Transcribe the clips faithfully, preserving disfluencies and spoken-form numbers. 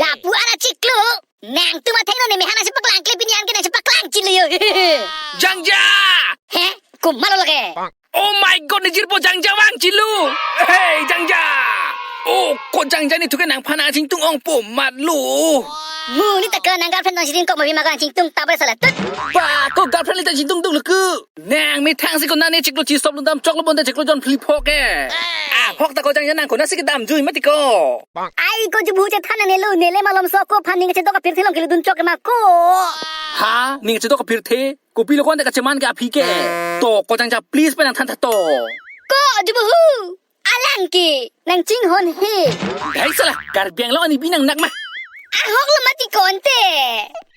Lapu ara chiklo. Nangtum athengno ne mehan nangchepaklangkle pini an ke nangchepaklang chilo yo. Jangja! He? Komatlo lake? Oh my God, ne jirpo Jangja vang chilo. Hey, Jangja! Oh, ko Jangja ne thuke nangphan nangchingtung ongpo matlo. Mu ni taka nang girlfriend nang sirin kok mabi makan chingtung tabar sala tut. Ba, ko girlfriend le ta chingtung dunglo ke. Nang methang si ko nane chiklo chisop lundam choklo bonta chiklo jon phli pho ke. Ahok ta ko Jangja nang konatsi kedam jui mati ko. Ai ko Jubu chethan nang nelo nele malom so ko phan ning chedok apirthe along keludun chok ma ko. Ha, ning chedok apirthe? Kopilo ko ante kacheman ke aphi ke. To ko Jangja please pen nangthan tha to. Ko Jubu hu. Alang ke nangchinghon he. Dai sala, Karbi Anglong anibi nang nak ma. Ahoklo mati ko ante.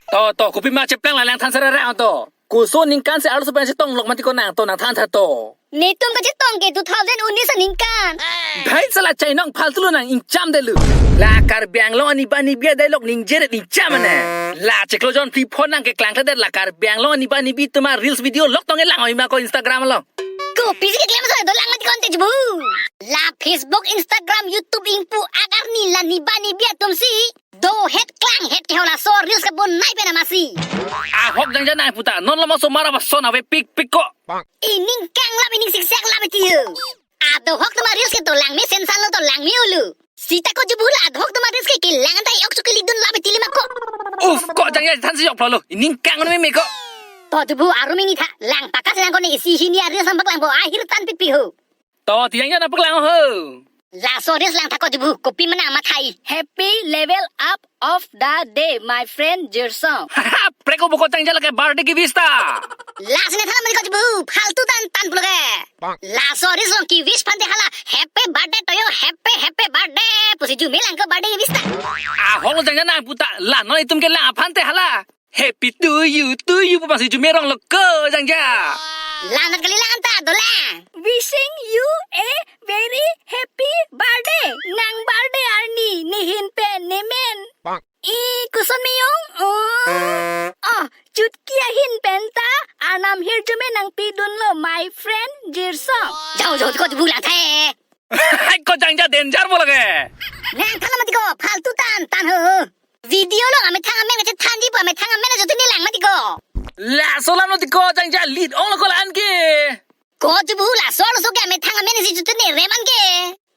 To, to, kopima cheplang la langthan sara ra to. Koson ningkan si arloso pen chetong lok mati ko nang to nangthan tha to. Netum kachetong ke two thousand unis aningkan. Dai sala chainong phaltulo nang ingcham detlo. La Karbi Anglong aniba anibi dialogue ningje det ingcham ne. La chiklo jon phli pho nang keklangkledet la Karbi Anglong aniba anibi atum a reels video lok tong elang oi ma ko Instagram along. Kopisi keklem so dolang mati ko ante Jubu. La Facebook, Instagram, YouTube ingpu agarni la niba nibi atum si dohet klanghet ke halaso reels kebonai pen amatsi. Ahok Jangja nang puta, non lo ma osomar abason avepik pik ko. Ining kanglap ining siksek lap iti yo. Adohok atum a reels ke dolang me sensan lo dolang me ulu. Sita ko Jubu la adohok atum a reels ke kelang anta ok chukili dun lap iti lima ko. Uf, ko Jangja than si yok phlo lo. Ining kang me me ko. To Jubu arum ini tha lang pakas lang ko ne isi hini a reels sampak lang bo ahir tan pipi ho. To tiang ya napak lang ho. Laso reels lang tha ko Jubu kopi mana mathai. Happy level up of the day, my friend Jirsong. Haha, preko boko Jangja lake birthday ke wish ta. Lasi ne thala mari ko Jubu, phaltu tan tan pulo ke. Laso reels along ke wish phante hala, happy birthday to you, happy, happy birthday. Pusi jume lang ko birthday ke wish ta. Ahok lo Jangja nang puta, la non itum ke lang aphante hala. Happy to you, to you, pu pusi jume rong lo ko Jangja. Lang nat kali lang anta, dolang. Wishing you a very happy birthday. Nang birthday arni, ne hin pen, ne men. I koson meyong? Oh, oh, chutki ahin penta, arnam hirjume nangpidunlo, my friend Jirsong. Jau, jau, ko Jubu lang the. Hai ko Jangja danger bo lake. Nang thala mati ko, phaltu tan, tan ho. Video along amethang amen kachethanji pu amethang amen ajotu ne lang mati ko. Laso alam lo ti ko Jangja lead ong lo ko la-an ke. Ko Jubu laso lo so ke amethang amen si jotu ne reman ke.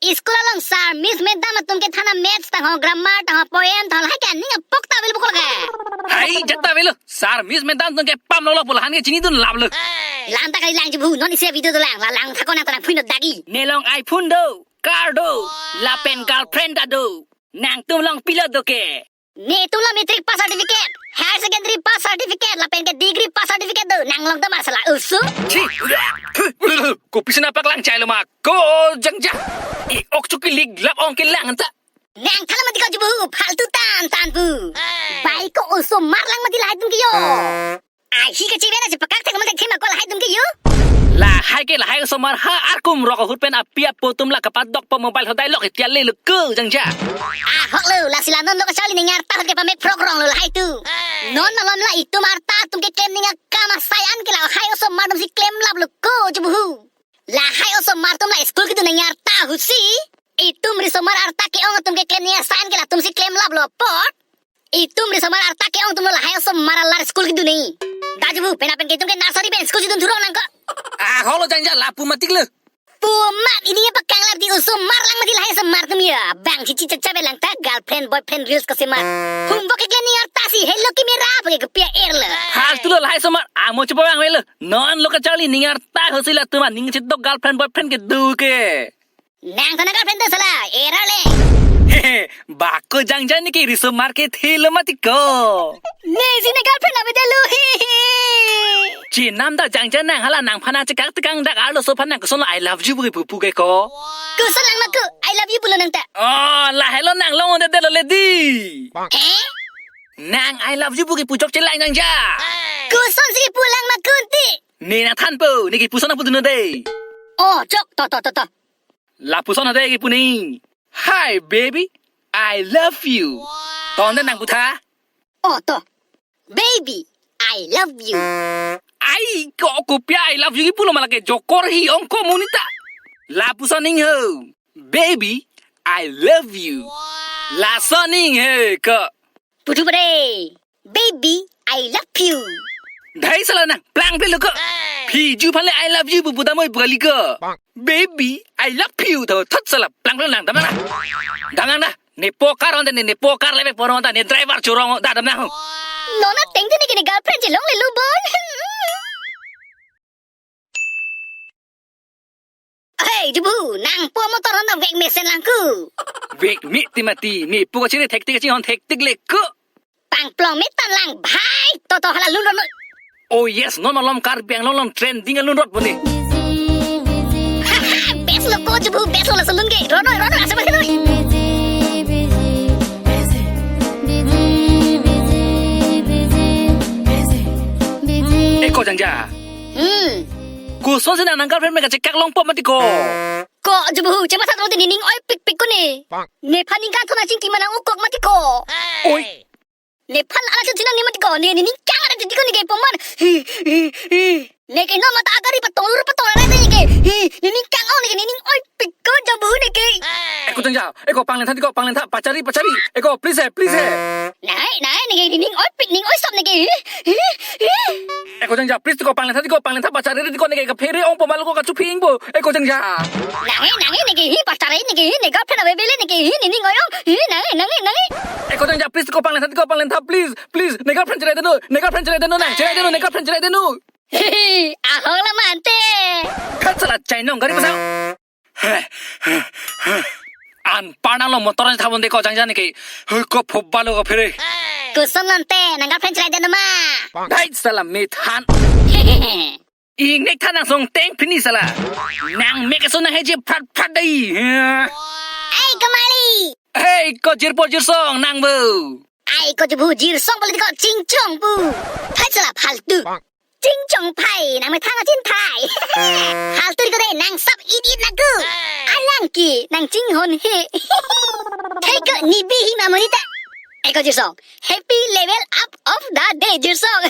School along sir, miss, madam atum kethan a maths tang ho, grammar tang ho, poem tang ho, lahai ke aning apok ta avelo bukol ke. Hai, jat ta avelo. Sir, miss, madam atum kepamlo lo pu la-an ke chinidun lap lo. Lang ta kali lang Jubu, non isi video dolang, la lang tha ko nang ta nangphuin dagi. Ne along iPhone do, car do, lapen girlfriend ta do. Nangtum along pilo do ke. Netum along matric pass certificate, higher secondary pass certificate, lapen ke degree pass certificate do, nang along ta mar sala usu. Chi, kopi sina paklang chai lo ma, ko Jangja. I ok chukili lap ong ke lang anta. Nang thala mati ko Jubu, phaltu tan tan pu. Bai ko osomar lang mati lahai atum ke yo. Ai hi kachiven aji pakak thek mal thek thema ko lahai atum ke yo. Lahai ke lahai osomar ha arkum rok ahut pen api apo atum la kapadokpo mobile ho dialogue itial le lo ko Jangja. Ahok lo, lasi la non lo kacharli ning arta ahut ke pame phrok rong lo lahai atum. Non malom la itum arta atum keklem ning akam asai an ke lahai osomar atum si klem lap lo ko Jubu hu. Lahai osomar atum la school kedun ning arta ahut si itum risomar arta ke-ong atum keklem ning asai an ke latum si klem lap lo apot. Itum risomar arta ke-ong atum lo lahai osomar alar school kedun ni. Da Jubu, pen apen ke itum ke nursery pen school si dun thurong nang ko. Ahok lo Jangja, lapu matik lo. Pu mat, ini apa kang lap di osomar lang mati lahai osomar atum ya. Bang chichi chacha be lang ta girlfriend boyfriend reels ko semar. Homework ke ning arta si hello ki mera apa ke kepia er lo. Phaltu lo lahai osomar, amo chepa bang avelo. Non lo kacharli ning arta ho si latum aning chedok girlfriend boyfriend kedo ke. Nang tana girlfriend do sala, error le. Hehe, bako Jangja ne ke risomar kethe lo mati ko. Ne si ne girlfriend ave detlo, hehe. Chenam da Jangja nang hala nangphan nangchekak tekang dak arloso aphan nang koson lo I love you pu kepu pu ke ko. Koson lang ma ko, I love you pulo nang ta. Oh, lahelo nang long de detlo le di. Eh? Nang I love you pu kepu chok chelang Jangja. Koson si kepu lang ma ko ante. Ne nangthanpo, ne kepu son nangpudun de. Oh, chok, to, to, to, to. Lapuson hade kipu ni. Hi, baby. I love you. Ton den nang putha. Oh, to. Baby, I love you. Ai, ko kopia I love you kipulo malake jokor hi ong ko monita. Lapuson ning ho. Baby, I love you. Laso aning he ko. Pudu pade. Baby, I love you. Dai sala nang, plangple lo ko. Phi ju aphan le I love you pu pu damnoi pu kali ko. Baby, I love you. Tho thot sala, plangple nang, damnang na. Damnang na. Ne po car on ta ne, ne po car le me po on ta ne driver chorong ta damnang. Non ateng te ne ke ne girlfriend chelongle lo bon. Hey, jubu, nang po motor on ta vek mesen lang ko. Vek me ti mati, ne po kachere thektik kachinghon thektik le ko. Pangplong me tan lang bhai, to to hala lun rot noi. Oh yes, non malom Karbi Anglong along trending alun rot bone. Best lo ko jubu, best lo laso lun ke. Rot noi, rot noi, asa balik noi. Eko Jangja. Hmm. Kosonsi nang girlfriend me kachekak longpo mati ko. Ko jubu, chematha rong te ne ning oipikpik ko ne. Nephan ningkan thona chingki manang ukok mati ko. Oi. Nephan ala chu chinang ne mati ko, ne ne ningkan ala chu ko ne ke poman. Ne ke non mata agari patong lur patong ala ne ke. Ne ningkan o ne ke, ne ning oipik ko jubu ne ke. Eko Jangja, eko panglentha ti ko, panglentha, pachari, pachari. Eko, please he, please he. Nai, nai, ne ke ne ning oipik, ning oisop ne ke. Eko Jangja, please ti ko, panglentha ti ko, panglentha pachari ti ko, ne ke kaphere ongpo ma lo ko kachuphing po. Eko Jangja. Nang e, nang e, ne ke hi, pachari ne ke hi, ne girlfriend avaive le ne ke hi, ne ning oi ong. Hi, nang e, nang e, nang e. Eko Jangja, please ti ko, panglentha ti ko, panglentha, please, please. Ne girlfriend cherai deno, ne girlfriend cherai deno, nang cherai deno, ne girlfriend cherai deno. Hi, ahok la mante. Khat sala chainong gari pasang. Anparnang lo motor ni thabon de ko Jangja ne ke. Hui ko phoba lo kaphere. Koson mante, nang girlfriend cherai deno ma. Dai sala methan. Ingnek than nang song teng pini sala. Nang me keso nang heje phat phat dai. Ai kamali. Hey ko jirpo jirsong nang bo. Ai ko jubu jirsong balik ko chingchong pu. Thai sala faltu. Chingchong phai, nang methang achin thai. Faltu ko de nang sap it it lagu. Alang ke, nang chinghon he. Thai ko nibi hi mamuri ta. Eko jirsong. Happy level up of the day jirsong.